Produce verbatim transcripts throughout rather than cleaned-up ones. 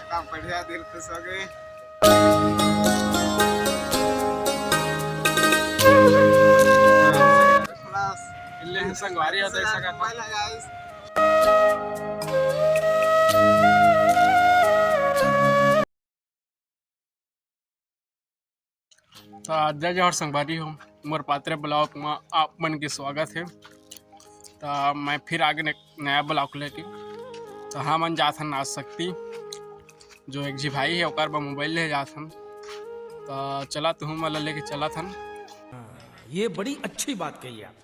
का बढ़िया, दिल खुश हो गए। ले संगवारी हो, देख सकत हव। त जय जोहार संगवारी हो, मोर पात्रे ब्लॉग म आप मन के स्वागत हे। त मैं फिर आगे ने नया ब्लॉग लेके। त हमन जाथन आज शक्ति, जो एक झी भाई हे, ओकर बर मोबाइल ले जाथन। त चला, तुहू मन ला लेके चलत हन। ये बड़ी अच्छी बात कही आप।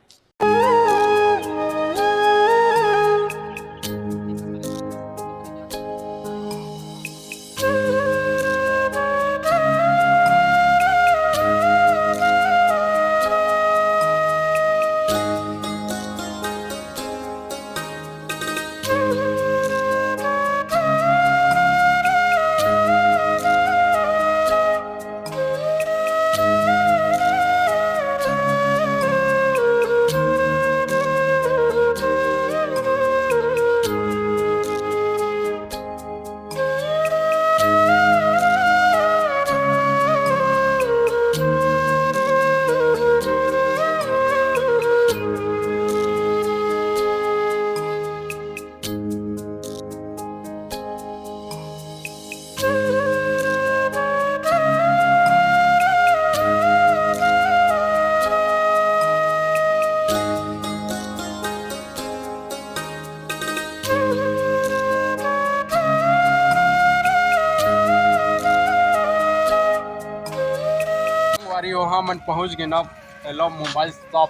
संगवारी हो, हमन पहुंच गे ना, एलो मोबाइल शॉप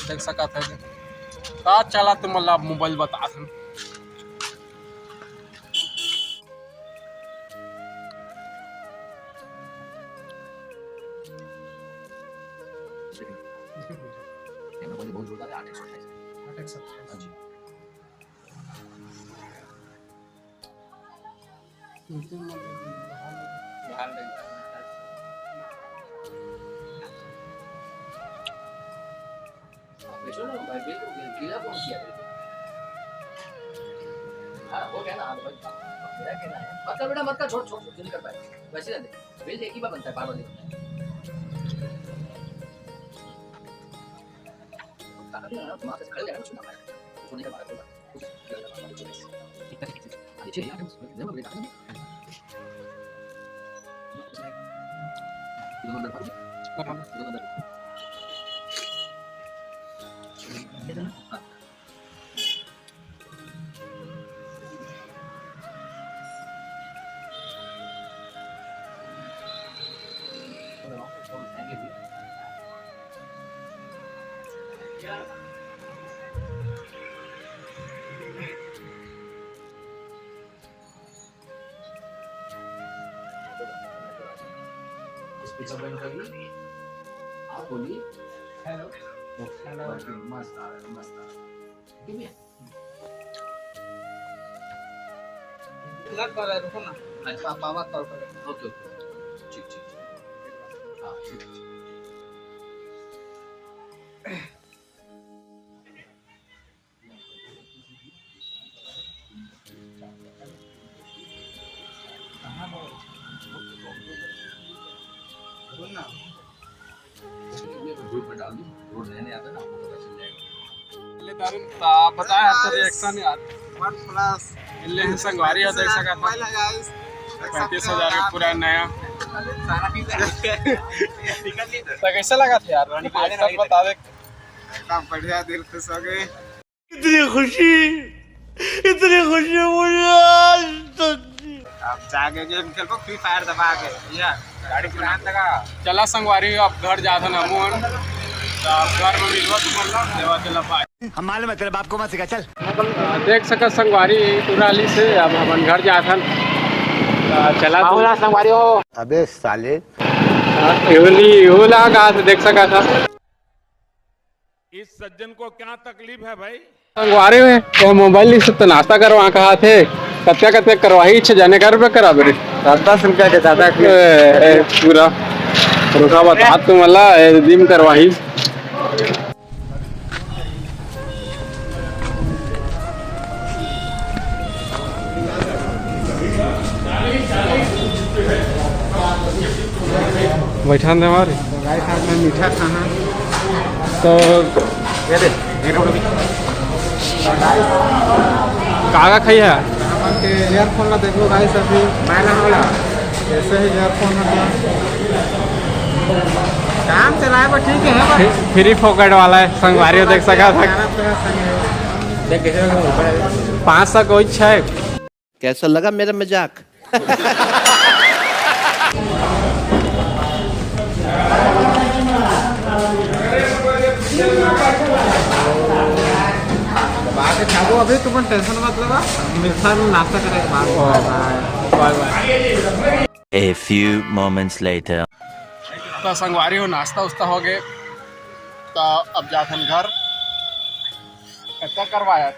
देख सकत हव। त चला तुमन ला मोबाइल बतात हन। हाँ, हो गया ना, हाँ, भाई, मेरा कहना है। मत कर बेटा, मत कर, छोड़, छोड़, छोड़, नहीं कर पाए। वैसे रहने दे। बिल एक ही बार बनता है, बार बार नहीं बनता है। ताकत नहीं है ना, दिमाग से खड़े हो जाना, कुछ ना पाए। छोड़ने का बात है। Speaker बंद कर ली। आप बोलिए। हेलो। ओके, हेलो। मस्त आ रहा है, मस्त आ रहा है। ठीक है भैया? लग पा रहा है, रुको ना। अच्छा। पा-, पापा कॉल कर रहे हैं। ओके, ओके। ठीक, ठीक, ठीक। हाँ, ठीक, ठीक। ले दारुन, त बताया तो reaction यार। OnePlus। ले संगवारी हो, देख सकत हव। पैंतीस हजार के पूरा नया। त कैसे लगा था यार? Reaction बता दे। एकदम बढ़िया, दिल खुश हो गए। इतनी खुशी, इतनी खुशी मुझे आज तक नहीं। अब जाके game खेलबो Free Fire दबा के, भैया। गाड़ी चलान लगा। चला संगवारी, अब घर जाथन हमन। त अब घर में मिलबो तुमन ला, देवा चला bye। हम मालूम है तेरे बाप को मत सिखा, चल। देख सकत संगवारी, टुराली से अब हमन घर जाथन। त चला बाहुला संगवारी हो। अबे साले। एवली, एवला का देख सकत हव। इस सज्जन को क्या तकलीफ है भाई? संगवारी में तो मोबाइल से तो नाश्ता करवा कहा थे, कत्या कत्या करवाही छे जाने का रुपया करा बेरे। दस दस रुपया के ज्यादा के। ए, ए, पूरा रुका बता तुमन ला, ए, दिम करवाही। बैठा दे हमारे। तो guys, आज मैं मीठा खाना। तो ये दे, ये रोटी। का का खाई है? हमन के earphone ला देखो guys, अभी मैंने वाला ऐसे ही earphone होता। काम चलाए पर ठीक है, पर फ्री फोकट वाला है, संगवारी हो देख सका था। गाना तो है, संग है। देख कैसे लगा ऊपर है। पाँच सौ कोई छः। कैसा लगा मेरा मजाक? बात है, खाबो अभी, तुमन tension मत लेवा, मिलथन नाश्ता करे के बाद। बाय बाय। बाय बाय। A few moments later. तो संगवारी हो, नाश्ता उस्ता हो गए, तो अब जाथन घर। कितना करवाया?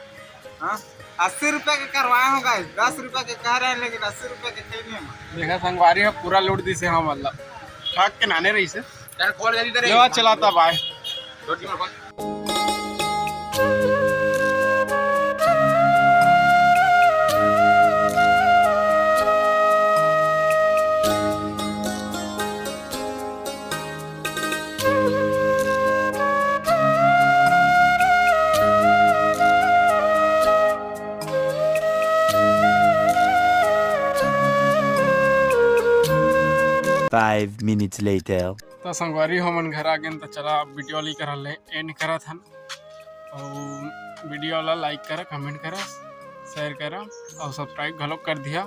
हाँ, अस्सी रुपया के करवाए हो guys, दस रुपया के कह रहे हैं, लेकिन अस्सी रुपया के थे नहीं हम। देखा संगवारी हो, पूरा लूट दी से हम, मतलब, ठग के नाने रही से। यार, खोल जल्दी तेरे। लेवा चलाता भाई। रोटी में खोल। Five minutes later. तो संगवारी हो, हमन घर आ गेन, तो चला अब video ली कर ले end करत हन। और video ला like करा, comment करा, share करा और subscribe घलो कर दिया।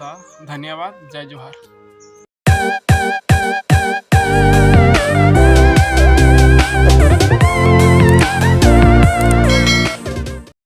तो धन्यवाद, जय जोहार।